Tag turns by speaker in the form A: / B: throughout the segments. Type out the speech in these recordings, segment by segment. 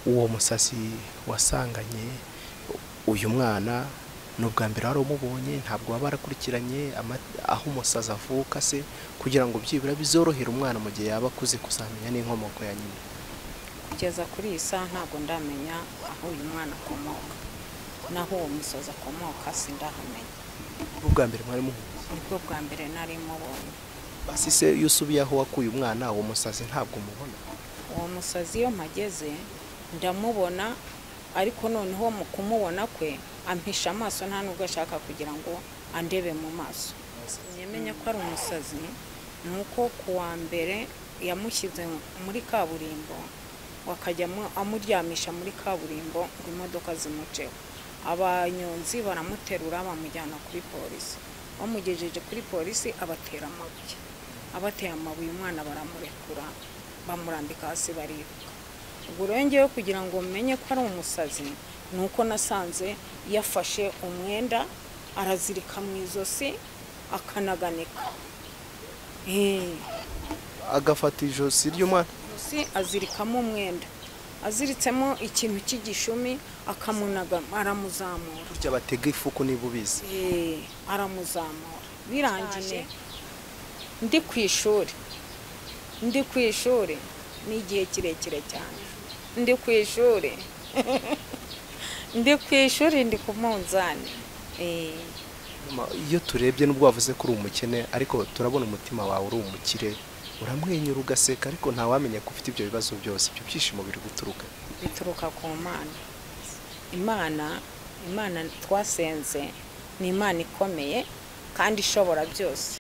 A: Uwo musazi wasanganye uyu mwana ni ubwa mbere wari umubonye, ntabwo waba warakurikiranye aho umusazi avuka se, kugira ngo byibura bizorohere umwana mu gihe yaba akuze kuzamenya n'inkomoko ya nyina?
B: Kugeza kuri iyi saha ntabwo ndamenya aho uyu mwana akomoka, naho uwo musazi akomoka sindahamenya.
A: Ubwa mbere mwari muhuye?
B: Nibwo bwa mbere nari mubonye.
A: Basi se iyo usubiye aho wakuye umwana, uwo musazi ntabwo umubona?
B: Uwo musazi iyo mpageze ndamubona, ariko noneho mu kumubona kwe ampisha amaso, nta nubwo ashaka kugira ngo andebe mu maso. Nyamenya ko ari umusazi nuko ku wa mbere yamushyize muri kaburimbo, bakajya amuryamisha muri kaburimbo ngo imodoka zimuceho. Abanyonzi baramuterura bamujyana kuri polisi, bamugejeje kuri polisi abatera amabuye, abateye amabuye umwana baramurekura, bamurambika hasi bariruka. Ubwo rero ngewe kugira ngo menye ko ari umusazi nuko nasanze yafashe umwenda arazirika mu izosi akanaganika,
A: agafata ijosi ry'umwana
B: azirikamo umwenda, aziritsemo ikintu cy'igishumi akamunaga, aramuzamura.
A: Burya batega ifuku niba ubizi.
B: Aramuzamura. Birangije ndi ku ishuri, ndi ku ishuri ni igihe kirekire cyane, ndi ku ishuri ndi ku ishuri ndi ku munzani.
A: Iyo turebye nubwo wavuze ko uri umukene, ariko turabona umutima wawe uri umukire, uramwenyura ugaseka, ariko ntawamenya ko ufite ibyo bibazo byose. Ibyo byishimo biri guturuka
B: bituruka ku Mana. Imana twasenze ni Imana ikomeye kandi ishobora byose.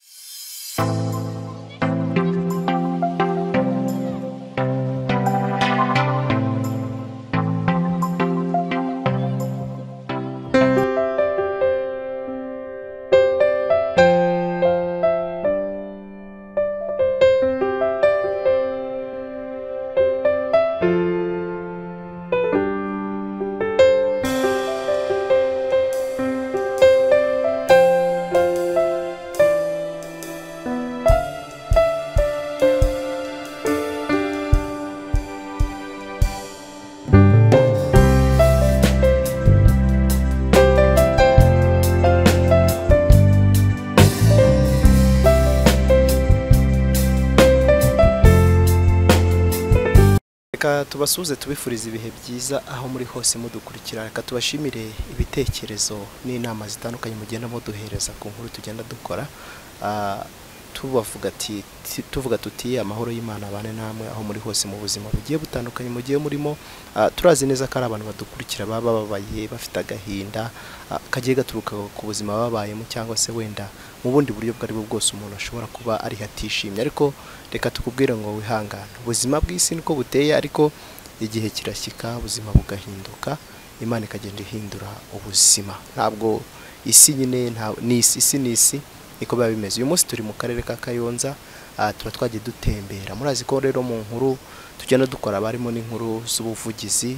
A: Reka tubasuhuze tubifuriza ibihe byiza aho muri hose mudukurikira. Reka tubashimire ibitekerezo n'inama zitandukanye mugenda muduhereza ku nkuru tugenda dukora. Tuvuga tuti amahoro y'Imana abane namwe aho muri hose mu buzima bugiye butandukanye mugiye murimo. Turazi neza ko ari abantu badukurikira baba bababaye, bafite agahinda kagiye gaturuka ku buzima babayemo, cyangwa se wenda mu bundi buryo bwo aribwo bwose umuntu ashobora kuba ari hatishimye. Ariko reka tukubwire ngo wihangane, ubuzima bw'isi niko buteye, ariko igihe kirashyika ubuzima bugahinduka, Imana ikagenda ihindura ubuzima. Ntabwo isi nyine ni isi, ni isi niko biba bimeze. Uyu munsi turi mu karere ka Kayonza, tuba twagiye dutembera. Murazi ko rero mu nkuru tugenda dukora barimo n'inkuru z'ubuvugizi,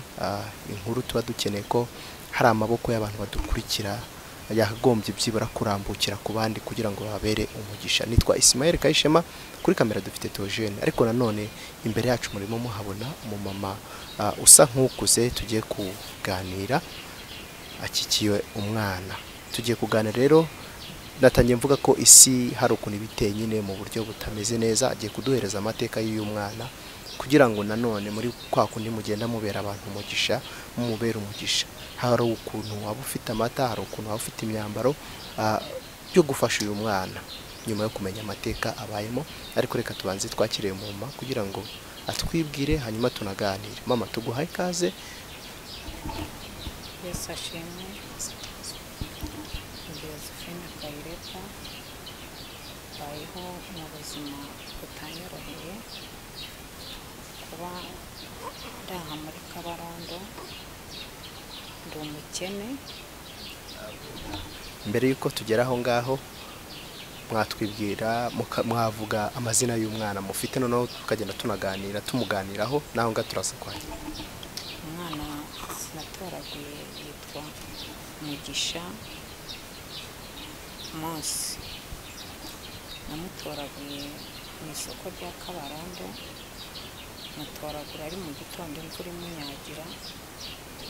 A: inkuru tuba dukeneye ko hari amaboko y'abantu badukurikira yakagombye byibura kurambukira ku bandi kugira ngo babere umugisha. Nitwa Ismael Kayishema, kuri kamera dufite Theogene, ariko nanone imbere yacu murimo muhabona umumama usa nk'ukuze tugiye kuganira, akikiye umwana. Tugiye kuganira rero, natangiye mvuga ko isi hari ukuntu ibiteye nyine mu buryo butameze neza. Agiye kuduhereza amateka y'uyu mwana kugira ngo nanone muri kwa kundi mugenda mubera abantu umugisha, mumubera umugisha. Hari ukuntu waba ufite amata, hari ukuntu waba ufite imyambaro byo gufasha uyu mwana nyuma yo kumenya amateka abayemo. Ariko reka tubanze twakire mama kugira ngo atwibwire, hanyuma tunaganire. Mama, tuguhaye ikaze.
B: Yesu ashimwe. Josephine Kayirebwa, mbayeho mu buzima butanyoroheye, kuba ndaha muri Kabarondo, ndi umukene.
A: Mbere yuko tugera aho ngaho, mwatwibwira, mwavuga amazina y'umwana mufite, noneho tukagenda tunaganira tumuganiraho, naho ngaho turaza kwakira.
B: Umwana natoraguye yitwa Mugisha Mose, namutoraguye mu isoko rya Kabarondo Mutoragura ari mu gitondo imvura imunyagira,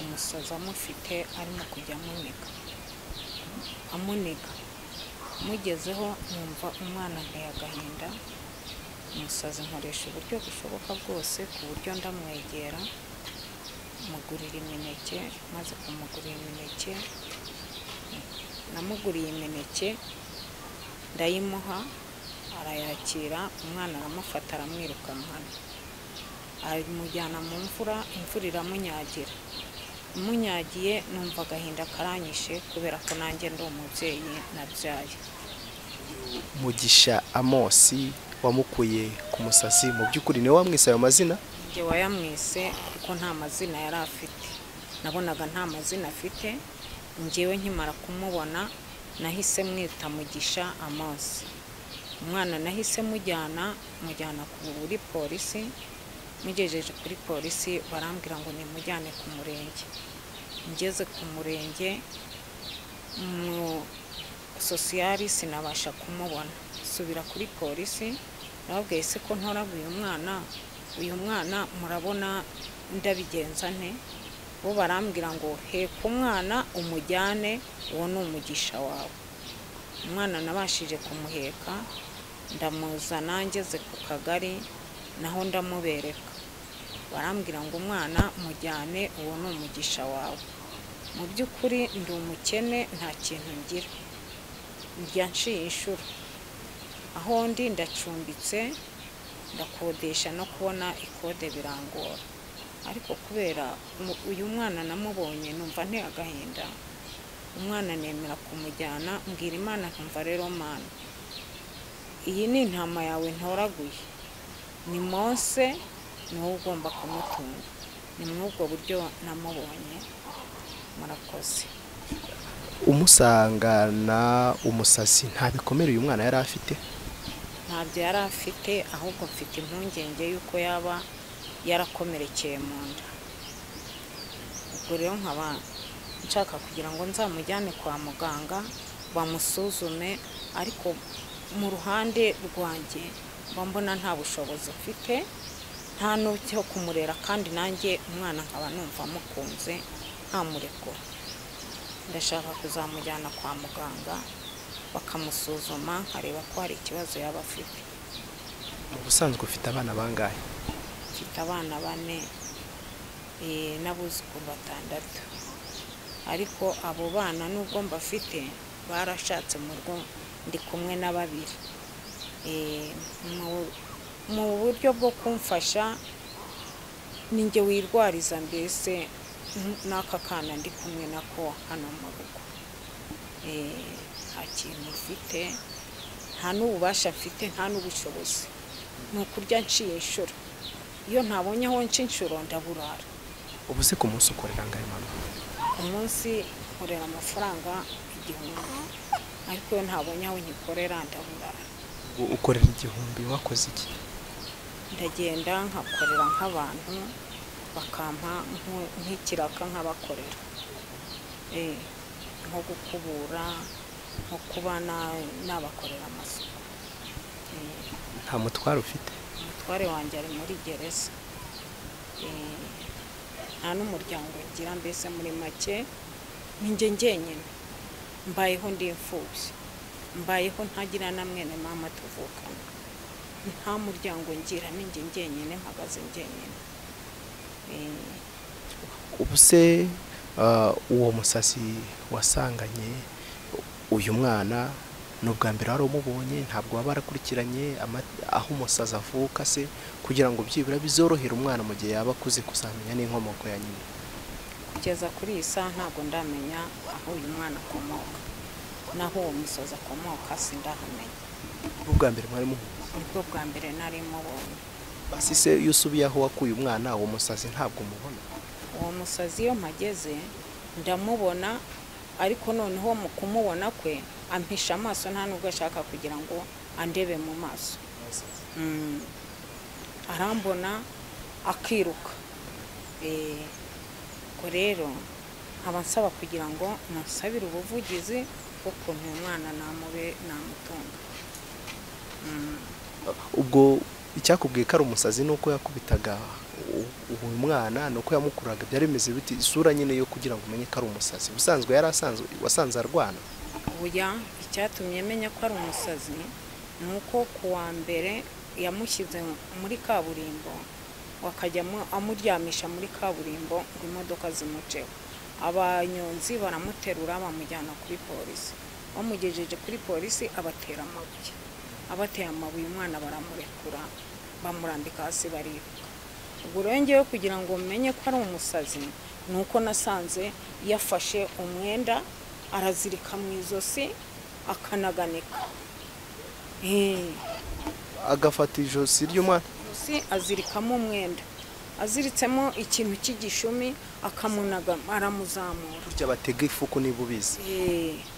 B: umusazi amufite arimo kujya amuniga. Mugezeho numva umwana anteye agahinda. Umusazi nkoresha uburyo bushoboka bwose ku buryo ndamwegera, mugurira imineke. Maze kumugurira imineke, namuguriye imineke ndayimuha, arayakira. Umwana aramufata aramwirukankana, amujyana mu mvura, imvura iramunyagira. Imunyagiye numva agahinda karanyishe, kubera ko nanjye ndi umubyeyi nabyaye.
A: Mugisha Amosi wamukuye ku musasi, mu by'ukuri niwe wamwise ayo mazina?
B: Njye wayamwise kuko nta mazina yari afite, nabonaga nta mazina afite. Njyewe nkimara kumubona nahise mwita Mugisha Amosi. Umwana nahise mujyana kuri polisi. Mugejeje kuri polisi barambwira ngo nimujyane ku murenge. Ngeze ku murenge mu sosiyali sinabasha kumubona, subira kuri polisi nababwiye se ko ntoraguye umwana, uyu mwana murabona ndabigenza nte? Bo barambwira ngo heka umwana umujyane, uwo ni umugisha wawe. Umwana nabashije kumuheka ndamuzana, ngeze ku kagari naho ndamubereka, barambwira ngo umwana mujyane, uwo ni umugisha wawe. Mu by'ukuri ndi umukene, nta kintu ngira, ndya nciye inshuro. Aho ndi ndacumbitse, ndakodesha, no kubona ikode birangora. Ariko kubera uyu mwana namubonye numva nteye agahinda, umwana nemera kumujyana. Mbwira Imana nkumva rero Mana, iyi ni intama yawe ntoraguye, ni Mose, ni wowe ugomba kumutunga. Ni muri ubwo buryo namubonye. Murakoze.
A: Umusangana umusasi nta bikomere uyu mwana yari afite?
B: Ntabyo yari afite, ahubwo mfite impungenge y'uko yaba yarakomerekeye mu nda. Ubwo rero nkaba nshaka kugira ngo nzamujyane kwa muganga bamusuzume, ariko mu ruhande rwanjye mba mbona nta bushobozi mfite, nta n'icyo kumurera, kandi nanjye umwana nkaba numva amukunze ntamurekura. Ndashaka kuzamujyana kwa muganga bakamusuzuma, nkareba ko hari ikibazo yaba afite.
A: Mu busanzwe ufite abana bangahe?
B: Mfite abana 4 n'abuzukuru 6, ariko abo bana nubwo mbafite barashatse mu rugo, ndi kumwe na 2. Mu buryo bwo kumfasha ninjye wirwariza mbese n'aka kana ndi kumwe nako hano mu rugo. Nta kintu mfite, nta n'ububasha mfite, nta n'ubushobozi. Ni ukurya nciye inshuro, iyo ntabonye aho nca inshuro ndaburara.
A: Ubu se ku munsi ukorera angahe mama?
B: Ku munsi nkorera amafaranga 1000, ariko iyo ntabonye aho nkikorera ndaburara.
A: Ukorera 1000 wakoze iki?
B: Ndagenda nkakorera nk'abantu bakampa nk'ikiraka nkabakorera, nko gukubura, nko kuba nabakorera amasuku.
A: Nta mutware ufite?
B: Umutware wanjye ari muri gereza, nta n'umuryango ngira, mbese muri make ninjye njyenyine mbayeho, ndi imfubyi, mbayeho ntagira na mwene mama tuvukana, nta muryango ngira, ninjye njyenyine mpagaze njyenyine.
A: Ubu se uwo musasi wasanganye uyu mwana ni ubwa mbere wari umubonye? Ntabwo waba warakurikiranye aho umusazi avuka se, kugira ngo byibura bizorohere umwana mu gihe yaba akuze kuzamenya n'inkomoko ya nyina?
B: Kugeza kuri iyi saha ntabwo ndamenya aho uyu mwana akomoka, naho uwo musazi akomoka sindahamenya.
A: Ubwa mbere mwari muhuye?
B: Nibwo bwa mbere nari mubonye.
A: Basi se iyo usubiye aho wakuye umwana, uwo musazi ntabwo umubona?
B: Uwo musazi iyo mpageze ndamubona, ariko noneho mu kumubona kwe ampisha amaso, nta nubwo ashaka kugira ngo andebe mu maso. Arambona akiruka. Ubwo rero nkaba nsaba kugira ngo munsabire ubuvugizi bw'ukuntu uyu mwana namutunga.
A: Ubwo Icyakubwiye ko ari umusazi ni uko yakubitaga uyu mwana, ni uko yamukuraga, byari bimeze biti isura nyine yo kugira ngo umenye ko ari umusazi? Ubusanzwe yari asanzwe wasanze arwana?
B: Oya, icyatumye menya ko ari umusazi ni uko ku wa mbere yamushyize muri kaburimbo, bakajya amuryamisha muri kaburimbo ngo imodoka zimuceho. Abanyonzi baramuterura bamujyana kuri polisi, bamugejeje kuri polisi abatera amabuye, abateye amabuye umwana baramurekura, bamurambika hasi bariruka. Ubwo rero ngewe kugira ngo menye ko ari umusazi ni uko nasanze yafashe umwenda arazirika mu izosi akanaganika,
A: agafata ijosi ry'umwana
B: azirikamo umwenda, aziritsemo ikintu cy'igishumi akamunaga, aramuzamura.
A: Burya batega ifuku niba ubizi.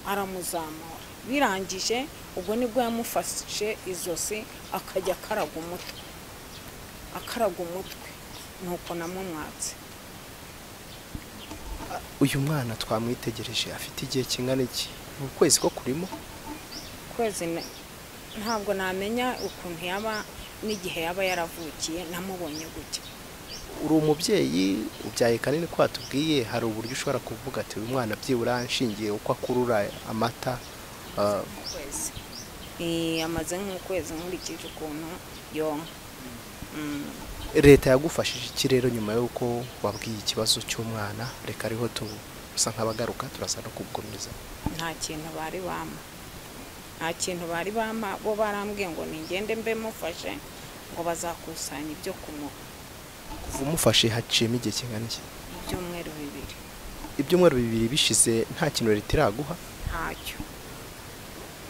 B: Aramuzamura, birangije ubwo nibwo yamufashe izosi akajya akaraga umutwe, akaraga umutwe, nuko namumwatse.
A: Uyu mwana twamwitegereje afite igihe kingana iki? Mu kwezi ko kurimo?
B: Kwezi ntabwo namenya ukuntu yaba n'igihe yaba yaravukiye, namubonye gutya.
A: Uri umubyeyi ubyaye kanini ko watubwiye, hari uburyo ushobora kuvuga ati uyu mwana byibura nshingiye uko akurura amata?
B: Amaze nk'ukwezi nkurikije ukuntu yonka.
A: Leta yagufashije iki rero nyuma y'uko wabwiye ikibazo cy'umwana? Reka ariho tusa nk'abagaruka, turasa no kugukomeza.
B: Nta kintu bari bampa, nta kintu bari bampa, bo barambwiye ngo ningende mbe mufashe ngo bazakusanya ibyo kumuha.
A: Kuva umufashe haciyemo igihe kingana iki?
B: Ibyumweru 2.
A: Ibyumweru 2 bishize nta kintu leta iraguha?
B: Ntacyo,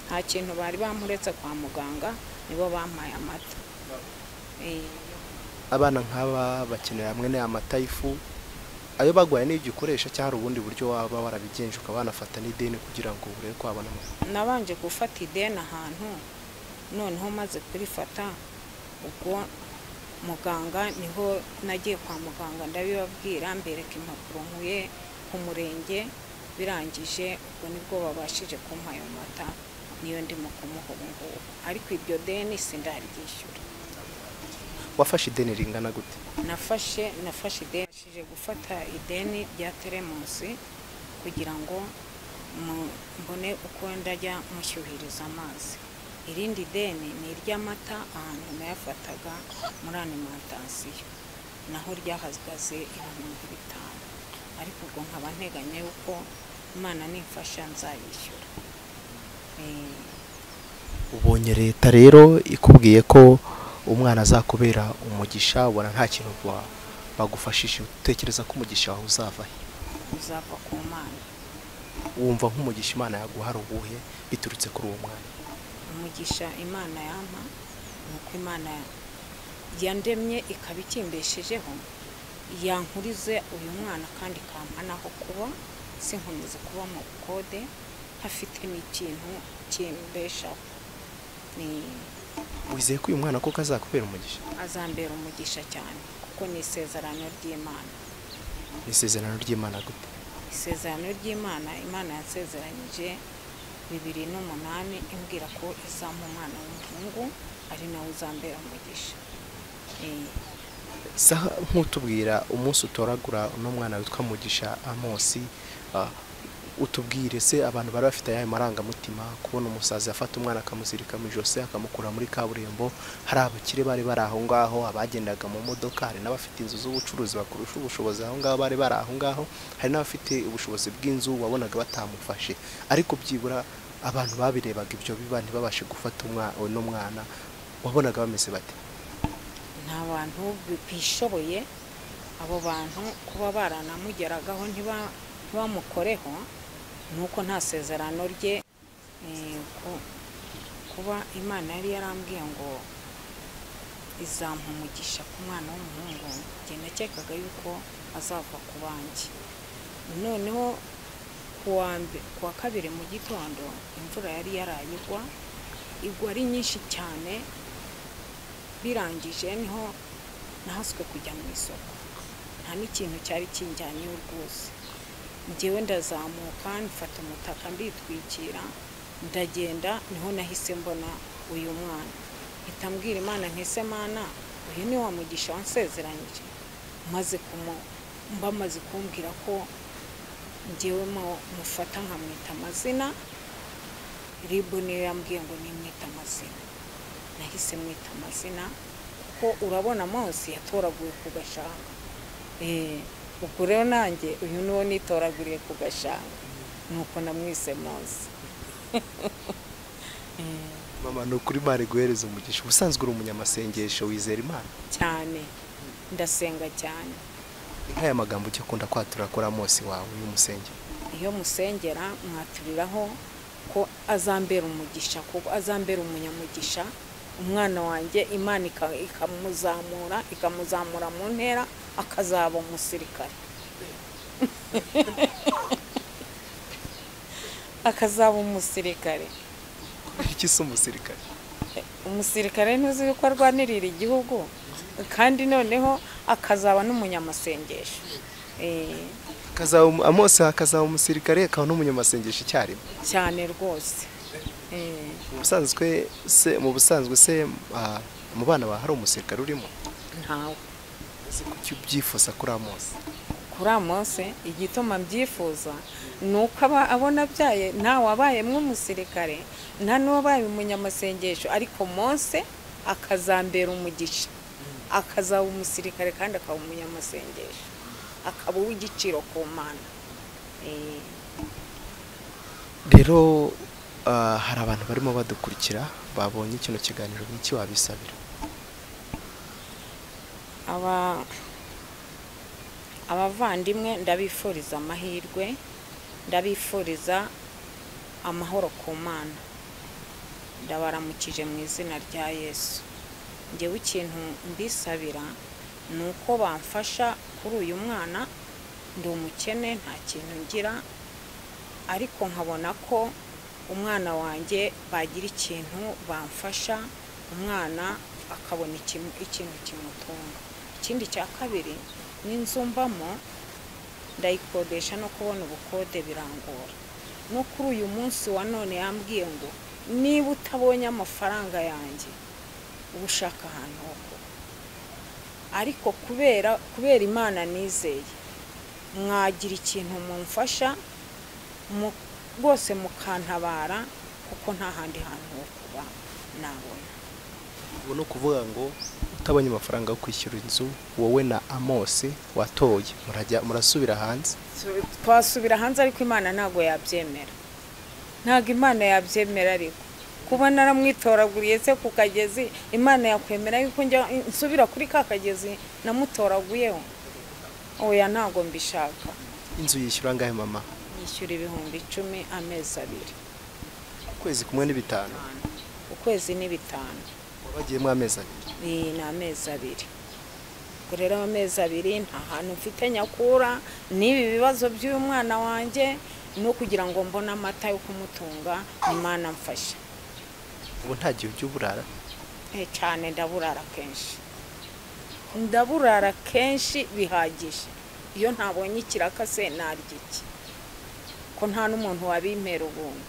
B: nta kintu bari bamuretse kwa muganga, nibo bampaye amata.
A: Abana nk'aba bakenera hamwe n'amata y'ifu, ayo bagwaye niyo ugikoresha cyangwa hari ubundi buryo waba warabigenje ukaba wanafata n'ideni kugira ngo urebe ko wabona amata?
B: Nabanje gufata ideni ahantu, noneho maze kurifata ubwo muganga niho nagiye kwa muganga ndabibabwira, mbereka impapuro nkuye ku murenge, birangije ubwo nibwo babashije kumpa ayo mata, niyo ndimo kumuha ubu ngubu, ariko iryo deni sindaryishyura.
A: Wafashe ideni ringana gute?
B: Nafashe ideni, nafashije gufata ideni rya teremusi kugira ngo mbone uko ndajya mushyuhiriza amazi. Irindi deni ni iry'amata, ahantu nayafataga muri alimentation, naho ryahagaze 5,000, ariko ubwo nkaba nteganya yuko Imana nimfasha nzayishyura.
A: Ubonye leta rero ikubwiye ko umwana azakubera umugisha, ubona nta kintu bagufashije, utekereza ko umugisha wawe uzava he?
B: Uzava ku Mana.
A: Wumva nk'umugisha Imana yaguha ari uwuhe biturutse kuri uwo mwana?
B: Umugisha Imana yampa ni uko Imana yandemye ikaba ikimbeshejeho, yankurize uyu mwana kandi ikampa n'aho kuba, sinkomeze kuba mu bukode ntafite n'ikintu kimbeshaho.
A: Wizeye ko uyu mwana koko azakubera umugisha?
B: Azambera umugisha cyane, kuko ni isezerano ry'Imana.
A: Ni isezerano ry'Imana gute?
B: Isezerano ry'Imana, Imana yansezeranyije 2008 imbwira ko izampa umwana w'umuhungu ari nawe uzambera umugisha.
A: Saha nk'utubwira umunsi utoragura uno mwana witwa Mugisha Amosi, utubwire se abantu bari bafite ayahe marangamutima kubona umusazi afata umwana akamuzirika mu ijosi akamukura muri kaburimbo? Hari abakire bari bari aho ngaho, abagendaga mu modoka, hari n'abafite inzu z'ubucuruzi bakurusha ubushobozi aho ngaho bari bari aho ngaho, hari n'abafite ubushobozi bw'inzu wabonaga batamufashe, ariko byibura abantu babirebaga ibyo biba ntibabashe gufata uno mwana, wabonaga bameze bate?
B: Nta bantu bishoboye, abo bantu kuba baranamugeragaho ntibamukoreho, nuko nta sezerano rye. Kuba Imana yari yarambwiye ngo izampa umugisha ku mwana w'umuhungu, njye nakekaga yuko azava ku banjye. Noneho ku wa kabiri mu gitondo imvura yari yaraye igwa, igwa ari nyinshi cyane, birangije niho nahaswe kujya mu isoko, nta n'ikintu cyari kinjyanyeyo rwose. Njyewe ndazamuka mfata umutaka nditwikira ndagenda, niho nahise mbona uyu mwana. Mpita mbwira Imana nti ese Mana, uyu ni wa mugisha wansezeranyije? Bamaze kumbwira ko njyewe mufata nkamwita amazina. Ribu niyo yambwiye ngo nimwite amazina, nahise mwita amazina kuko urabona Amosi yatoraguye ku gashanga. Ubwo rero nanjye uyu niwo nitoraguriye ku gashanga, nuko namwise Mose.
A: Mama, ni ukuri Imana iguhereza umugisha. Ubusanzwe uri umunyamasengesho, wizera Imana
B: cyane? Ndasenga cyane.
A: Nk'aya magambo ujya ukunda kwatura kuri Amosi wawe iyo umusengera?
B: Iyo musengera mwaturiraho ko azambera umugisha, kuko azambera umunyamugisha, umwana wanjye Imana ikamuzamura mu ntera, akazaba umusirikare. Akazaba umusirikare.
A: Iki se umusirikare?
B: Umusirikare ntuzi yuko arwanirira igihugu, kandi noneho akazaba n'umunyamasengesho.
A: Akazaba Amosi, akazaba umusirikare, akaba n'umunyamasengesho icyarimwe.
B: Cyane rwose.
A: Mu busanzwe se mu bana ba hari umusirikare urimo?
B: Ntawe.
A: Ese kuki ubyifuza kuri Amosi?
B: Kuri Amosi igituma mbyifuza ni uko abona abyaye ntawe wabayemo umusirikare, nta n'uwabaye umunyamasengesho, ariko Mose akazambera umugisha, akazaba umusirikare kandi akaba umunyamasengesho, akaba uw'igiciro ku Mana.
A: Rero hari abantu barimo badukurikira babonye kino kiganiro, n'iki wabisabira?
B: Abavandimwe ndabifuriza amahirwe, ndabifuriza amahoro ku Mana, ndabaramukije mu izina rya Yesu. Njyewe ikintu mbisabira ni uko bamfasha kuri uyu mwana. Ndi umukene, nta kintu ngira, ariko nkabona ko umwana wanjye bagira ikintu bamfasha, umwana akabona ikintu kimutunga. Ikindi cya kabiri, n'inzu mbamo ndayikodesha, no kubona ubukode birangora. No kuri uyu munsi wa none yambwiye ngo niba utabonye amafaranga yanjye uba ushaka ahantu ho kuba. Ariko kubera Imana nizeye, mwagira ikintu mumfasha rwose mukantabara, kuko nta handi hantu ho kuba nabona.
A: Ubu ni ukuvuga ngo utabonye amafaranga yo kwishyura inzu, wowe na Amosi watoye murasubira hanze?
B: Twasubira hanze, ariko Imana ntabwo yabyemera. Ntabwo Imana yabyemera. Ariko kuba naramwitoraguriye se ku kagezi, Imana yakwemera yuko njya nsubira kuri ka kagezi namutoraguyeho? Oya, ntabwo mbishaka.
A: Inzu yishyura angahe mama?
B: Yishyura 10,000 amezi abiri.
A: Ukwezi kumwe ni 5.
B: Ukwezi ni 5.
A: Wabagiyemo amezi abiri?
B: Ni amezi abiri. Ubwo rero amezi abiri nta hantu mfite nyakura, n'ibi bibazo by'uyu mwana wanjye, no kugira ngo mbone amata yo kumutunga, Imana mfasha.
A: Ubu nta gihe ujya uburara?
B: Cyane, ndaburara kenshi. Ndaburara kenshi bihagije. Iyo ntabonye ikiraka se narya iki? Ko nta n'umuntu wabimpera ubuntu.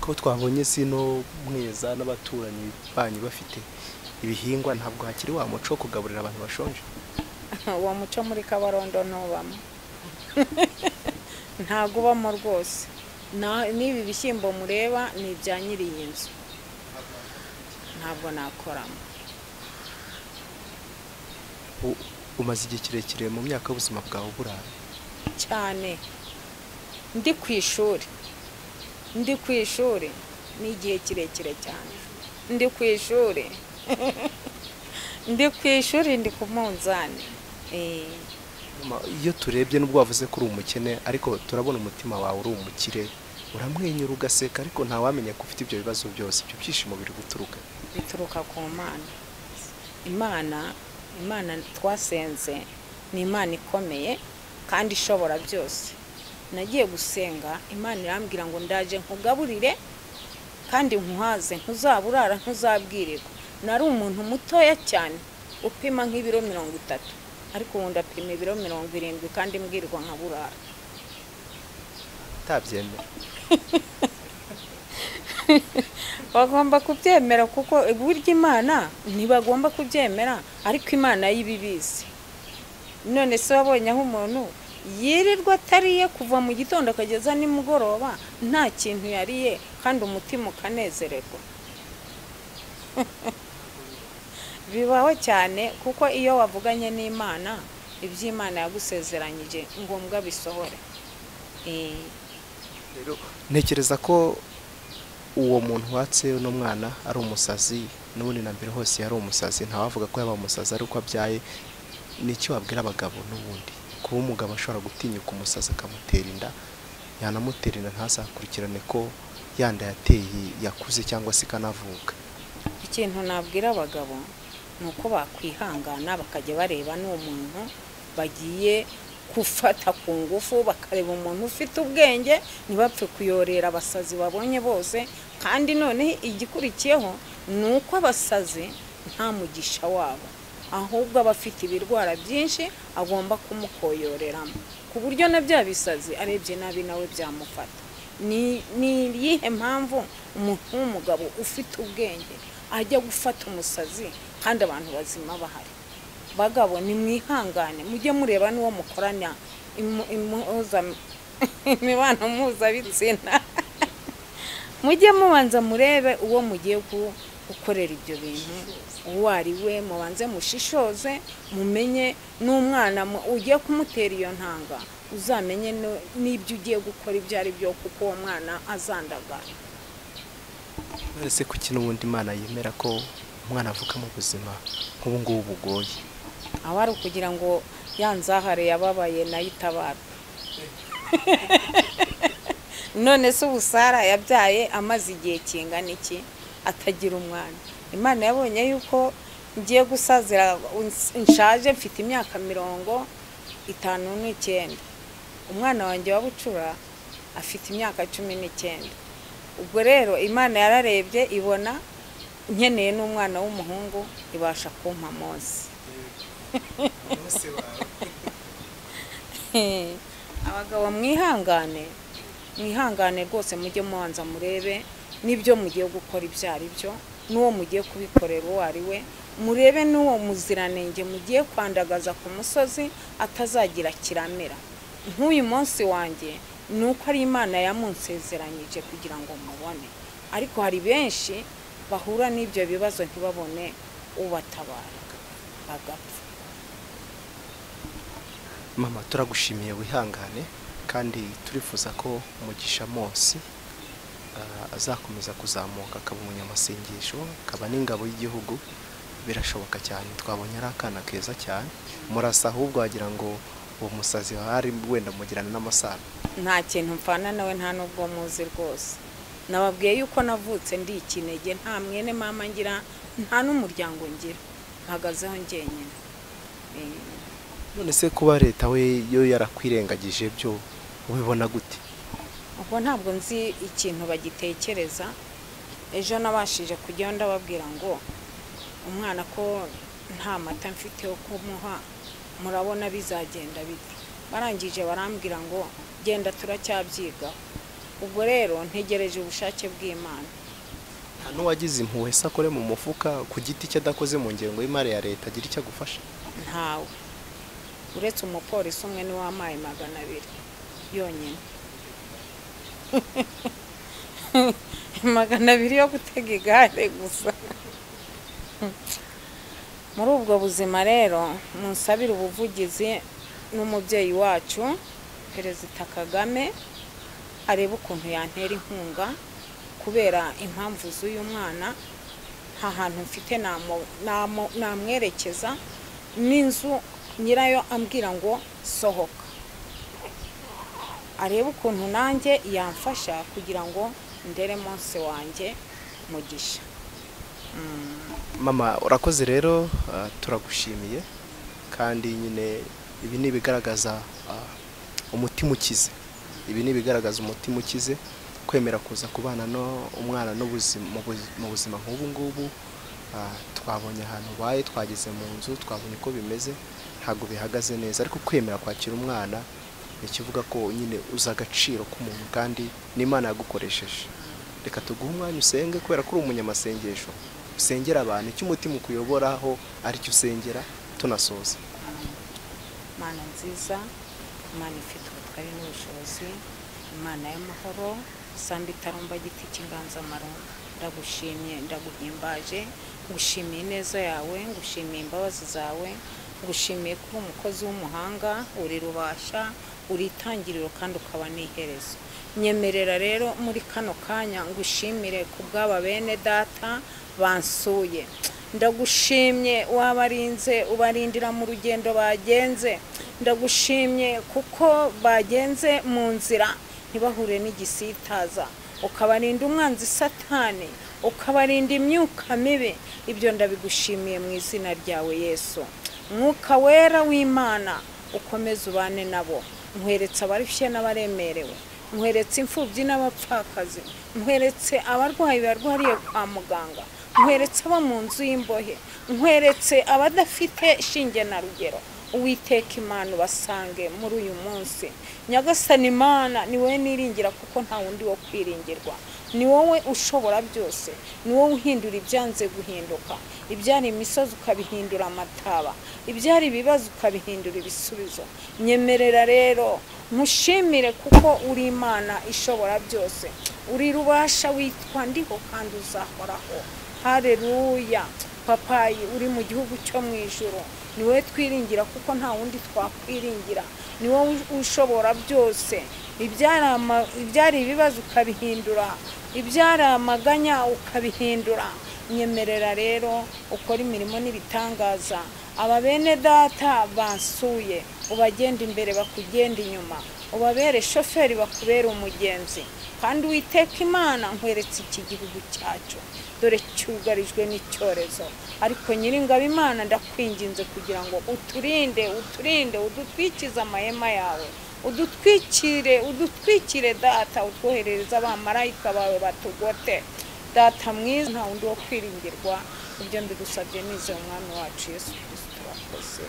A: Ko twabonye sino mweza n'abaturanyi banyu bafite ibihingwa, ntabwo hakiri wa muco wo kugaburira abantu bashonje?
B: Uwo muco muri Kabarondo ntubamo. Ntabwo ubamo rwose. N'ibi bishyimbo mureba ni ibya nyiri iyi nzu, ntabwo nakoramo.
A: Umaze igihe kirekire mu myaka y'ubuzima bwawe uburara?
B: Cyane. Ndi ku ishuri. Ndi ku ishuri ni igihe kirekire cyane. Ndi ku ishuri. Ndi ku ishuri, ndi ku munzani.
A: Iyo turebye nubwo wavuze ko uri umukene, ariko turabona umutima wawe uri umukire, uramwenyura ugaseka, ariko ntawamenya ko ufite ibyo bibazo byose. Ibyo byishimo biri guturuka?
B: Bituruka ku Mana. Imana twasenze ni Imana ikomeye kandi ishobora byose. Nagiye gusenga Imana irambwira ngo ndaje nkugaburire kandi nkuhaze, ntuzaburara, ntuzabwirirwa. Nari umuntu mutoya cyane upima nk'ibiro 30, ariko ubu ndapima ibiro 70 kandi mbwirwa nkaburara.
A: Utabyemera.
B: Bagomba kubyemera kuko burya Imana ntibagomba kubyemera, ariko Imana y'ibibizi. None se wabonye aho umuntu yirirwa atariye kuva mu gitondo akageza nimugoroba nta kintu yariye kandi umutima ukanezererwa? Bibaho cyane, kuko iyo wavuganye n'Imana iby'Imana yagusezeranyije ngombwa bisohore.
A: Rero ntekereza ko uwo muntu watse uno mwana ari umusazi, n'ubundi na mbere hose yari umusazi, ntawavuga ko yaba umusazi ari uko abyaye. Ni iki wabwira abagabo n'ubundi? Kuba umugabo ashobora gutinyuka umusazi akamutera inda, yanamutera inda ntazakurikirane ko yanda yateye yakuze cyangwa se ikanavuka.
B: Ikintu nabwira abagabo ni uko bakwihangana bakajya bareba n'uwo muntu bagiye gufata ku ngufu, bakareba umuntu ufite ubwenge, ntibapfe kuyorera abasazi babonye bose. Kandi noneho igikurikiyeho ni uko abasazi nta mugisha wabo, ahubwo aba afite ibirwara byinshi agomba kumukoyoreramo, ku buryo na bya bisazi arebye nabi nawe byamufata. Ni iyihe mpamvu umuntu w'umugabo ufite ubwenge ajya gufata umusazi kandi abantu bazima bahari? Bagabo nimwihangane, mujye mureba n'uwo mukorana imibonano mpuzabitsina, mujye mubanza murebe uwo mugiye gukorera ibyo bintu uwo ari we, mubanze mushishoze, mumenye n'umwana ugiye kumutera iyo ntanga, uzamenye n'ibyo ugiye gukora ibyo ari byo, kuko uwo mwana azandagara.
A: Ese kuki n'ubundi Imana yemera ko umwana avuka mu buzima nk'ubu ngubu bugoye?
B: Aba ari ukugira ngo ya nzahare yababaye nayo itabarwe. None se ubu Sara yabyaye amaze igihe kingana iki atagira umwana? Imana yabonye yuko ngiye gusazira, nshaje, mfite imyaka 59, umwana wanjye wa bucura afite imyaka 19. Ubwo rero Imana yararebye ibona nkeneye n'umwana w'umuhungu, ibasha kumpa Mose. Abagabo mwihangane, mwihangane rwose, mujye mubanza murebe n'ibyo mugiye gukora ibyo ari byo, n'uwo mugiye kubikorera uwo ari we, murebe n'uwo muziranenge mugiye kwandagaza ku musozi atazagira kiramira. Nk'uyu munsi wanjye ni uko ari Imana yamunsezeranyije kugira ngo mubone, ariko hari benshi bahura n'ibyo bibazo ntibabone ubatabara bagapfa.
A: Mama, turagushimiye, wihangane, kandi turifuza ko Mugisha Mose azakomeza kuzamuka akaba umunyamasengesho, akaba n'ingabo y'igihugu. Birashoboka cyane, twabonye ari akana keza cyane, murasa ahubwo wagira ngo uwo musazi hari wenda mugirana n'amasano.
B: Nta kintu mfana nawe, nta nubwo muzi rwose. Nababwiye yuko navutse ndi ikinege, nta mwene mama ngira, nta n'umuryango ngira, mpagazeho njyenyine.
A: None se kuba leta we yo yarakwirengagije byo ubibona gute?
B: Ubwo ntabwo nzi ikintu bagitekereza. Ejo nabashije kujyayo ndababwira ngo umwana ko nta mata mfite yo kumuha, murabona bizagenda bite? Barangije barambwira ngo genda turacyabyigaho. Ubwo rero ntegereje ubushake bw'Imana.
A: Nta n'uwagize impuhwe se akore mu mufuka ku giti cye adakoze mu ngengo y'imari ya leta agira icyo agufasha?
B: Ntawe, uretse umupolisi umwe niwe wampaye 200 yonyine. 200 yo gutega igare gusa. Muri ubwo buzima rero munsabire ubuvugizi n'umubyeyi wacu Perezida Kagame, arebe ukuntu yantera inkunga kubera impamvu z'uyu mwana. Nta hantu mfite namwerekeza, n'inzu nyirayo ambwira ngo sohoka. Arebe ukuntu nanjye yamfasha kugira ngo ndere Mose wanjye Mugisha.
A: Mama, urakoze rero, turagushimiye, kandi nyine ibi ni ibigaragaza umutima ukize. Ibi ni ibigaragaza umutima ukize, kwemera kuza kubana no umwana mu buzima nk'ubu ngubu. Twabonye ahantu ubaye, twageze mu nzu, twabonye uko bimeze, ntabwo bihagaze neza, ariko kwemera kwakira umwana ni ikivuga ko nyine uzi agaciro k'umuntu kandi n'Imana yagukoresheje. Reka tuguhe umwanya usenge, kubera ko uri umunyamasengesho, usengera abantu icyo umutima ukuyoboraho aricyo usengera. Tunasoza.
B: Mana nziza, Imana ifite ubutware n'ubushobozi, Imana y'amahoro, samba itarumba giti cy'inganzamarumbo, ndagushimye, ndaguhimbaje, ngushimiye ineza yawe, ngushimiye imbabazi zawe, ngushimiye ko uri umukozi w'umuhanga, uri rubasha, uri itangiriro kandi ukaba n'iherezo. Nyemerera rero muri kano kanya ngushimire ku bw'aba bene data bansuye. Ndagushimye wabarinze, ubarindira mu rugendo bagenze. Ndagushimye kuko bagenze mu nzira ntibahure n'igisitaza, ukabarinda umwanzi Satani, ukabarinda imyuka mibi. Ibyo ndabigushimiye mu izina ryawe Yesu. Mwuka wera w'Imana ukomeze ubane nabo. Nkweretse abarushye n'abaremerewe, nkweretse imfubyi n'abapfakazi, nkweretse abarwayi barwariye kwa muganga, nkweretse abo mu nzu y'imbohe, nkweretse abadafite shinge na rugero. Uwiteka Imana ubasange muri uyu munsi. Nyagasani Imana, ni wowe niringira kuko nta wundi wo kwiringirwa. Ni wowe ushobora byose, ni wowe uhindura ibyanze guhinduka, ibyari imisozi ukabihindura amataba, ibyari ibibazo ukabihindura ibisubizo. Nyemerera rero nkushimire kuko uri Imana ishobora byose, uri rubasha, witwa ndiho kandi uzahoraho. Haleluya. Papayi uri mu gihugu cyo mu ijuru, ni wowe twiringira kuko nta wundi twakwiringira, ni wowe ushobora byose. Ibyari ibibazo ukabihindura, ibyari amaganya ukabihindura. Nyemerera rero ukora imirimo n'ibitangaza. Aba bene data bansuye, ubagenda imbere bakugenda inyuma, ubabere shoferi bakubere umugenzi. Kandi Uwiteka Imana, nkweretse iki gihugu cyacu, dore cyugarijwe n'icyorezo, ariko Nyiringabo Imana ndakwinginze kugira ngo uturinde, uturinde, udutwikize amahema yawe, udutwikire, udutwikire data, utwoherereze abamarayika bawe batugote. Data mwiza, nta wundi wo kwiringirwa. Ibyo mbigusabye nizeye Umwami wacu Yesu Kristo, urakoze.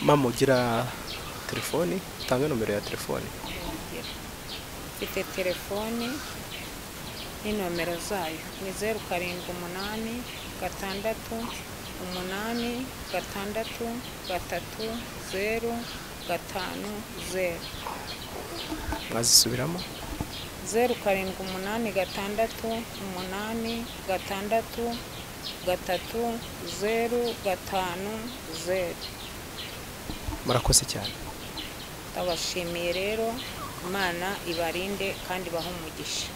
A: Mama, ugira telefoni? Tanga nomero ya telefoni.
B: Mfite telefoni n'inomero zayo ni 0 7 8 6 8 6 3 0 5 0.
A: Mwazisubiramo?
B: 0 7 8 6 8 6 3 0 5 0.
A: Murakoze cyane.
B: Ndabashimiye rero, Imana ibarinde kandi ibahe umugisha.